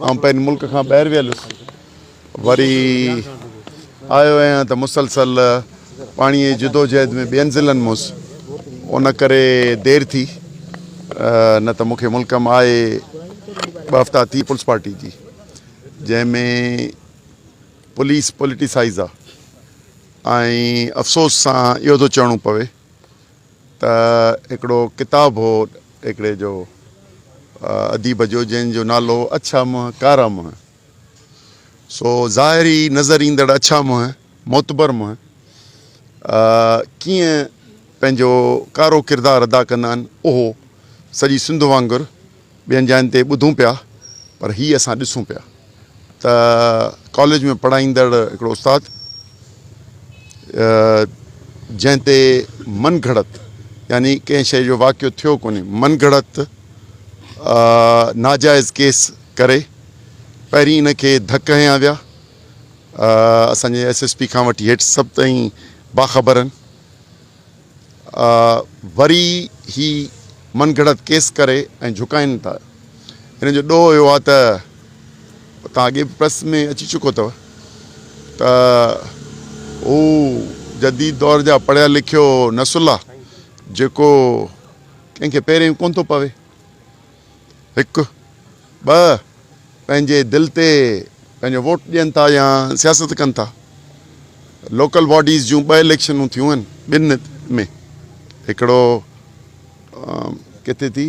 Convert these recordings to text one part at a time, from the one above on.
آئون پهرين ملڪ کان ٻاهر ويل هيس وري آيو آهيان ته مسلسل پاڻي جي جدوجهد ۾ ٻين ضلعن ۾ هوس ان ڪري دير ٿي نه ته مونکي ملڪ مان آئي ٻه هفتا ٿي پيپلز پارٽي جي جنهن ۾ پوليس پوليٽيسائز آ ۽ افسوس سان اهو ٿو چوڻو پوي ته هڪڙو ڪتاب هو هڪڙي جو اديب جو جنهن جو نالو هو اڇا منهن ڪارا منهن سو ظاهري نظر ايندڙ اڇا منهن معتبر منهن ڪيئن پنهنجو ڪارو ڪردار ادا ڪندا آهن اهو سڄي سنڌ وانگر ٻين جاين تي ٻڌون پيا پر هي اسان ڏسون پيا ته ڪاليج ۾ پڙهائيندڙ هڪڙو استاد جنهن تي من گهڙت يعني ڪنهن شيء جو واقعو ٿيو ڪونهي من گهڙت ناجائز ڪيس ڪري پهرين ان کي ڌڪ هنيا ويا اسانجي ايس ايس پي کان وٺي هيٺ سڀ تائين باخبر آهن وري هي من گهڙت ڪيس ڪري ۽ جهڪائين ٿا. هن جو ڏوهه اهو آهي ته توهان اڳي به پريس ۾ اچي چڪو اٿو ته هو جديد دور جا پڙهيا لکيو نسل آهي جيڪو ڪنهن کي پيرين ڪونه ٿو پوي. هڪ، ٻه پنهنجي دل تي پنهنجو ووٽ ڏين ٿا يا سياست ڪن ٿا. لوڪل باڊيز جون ٻه اليڪشنون ٿيون آهن ٻن ۾ هڪڙو ڪٿي ٿي؟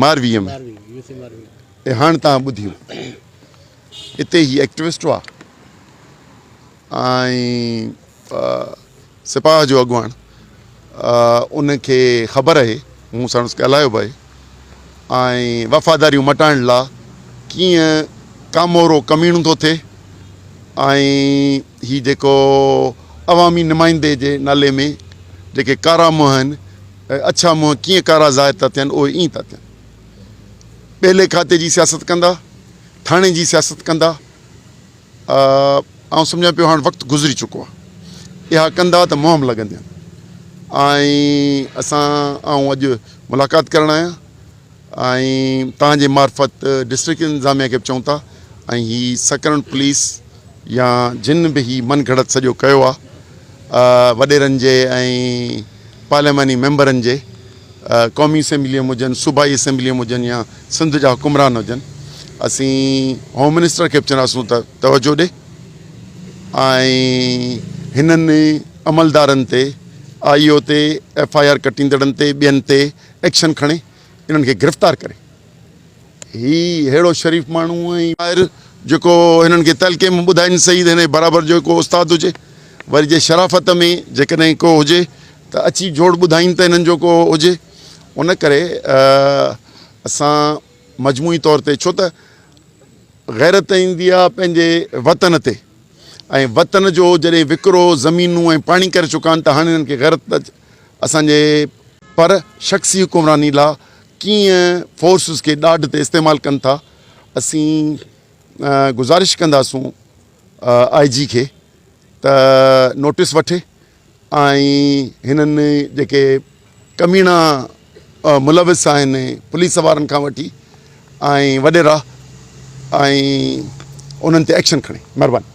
ماروي ۾ هاڻ تان ٻڌيون اتي هي ايڪٽوسٽ هئا ۽ سپاهه جو اڳواڻ ان کي خبر اهي، مون ساڻس ڳالهايو به اهي ۽ وفاداريون مٽائڻ لا ڪيئن ڪامورو ڪميڻو ٿو ٿئي ۽ هي جيڪو عوامي نمائندي جي نالي ۾ جيڪي ڪارا منهن آهن اڇا منهن ڪيئن ڪارا ظاهر ٿا ٿين اهي ائين ٿا ٿين. ٻيلي کاتي جي سياست ڪندا، ٿاڻي جي سياست ڪندا. آئون سمجهان پيو هاڻ وقت گذري چڪو آهي اها ڪندا ته مهم لڳندين ۽ اسان آئون اڄ ملاقات ڪرڻ آيان ۽ توهان جي معرفت ڊسٽرڪٽ انتظاميا کي به چئون ٿا ۽ هي سڪرنڊ پوليس يا جن به هي من گهڙت سڄو ڪيو آهي وڏيرن جي ۽ پارلياماني ميمبرن جي قومي اسيمبليء ۾ هجن، صوبائي اسيمبليء ۾ هجن يا سنڌ جا حڪمران هجن، اسين هوم منسٽر کي به چونداسون ته توجهه ڏي ۽ هنن عملدارن تي، آء او تي، ايف I R ڪٽيندڙن تي، ٻين تي ايڪشن کڻي انهن کي گرفتار ڪري. هي ههڙو شريف ماڻهو ۽ ماهر جيڪو هنن کي تعلقي ۾ ٻڌائين سهي ته هن جي برابر جو ڪو استاد هجي، وري جي شرافت ۾ جيڪڏهن ڪو هجي ته اچي جوڙ ٻڌائين ته هنن جو ڪو هجي. ان ڪري اسان مجموعي طور تي ڇو ته غيرت ايندي آهي پنهنجي وطن تي ۽ وطن جو جڏهن وڪرو زمينون ۽ پاڻي ڪري چڪا آهن ته هاڻي هنن کي غيرت اسان جي پر شخصي حڪمراني لا ڪيئن فورسز کي ڏاڍ تي استعمال ڪن ٿا اسين گذارش ڪنداسون آء جي کي ته نوٽس وٺي ۽ هنن جيڪي ڪميڻا ملوث آهن پوليس وارن کان وٺي ۽ وڏيرا ۽ انهن تي ايڪشن کڻي مهرباني.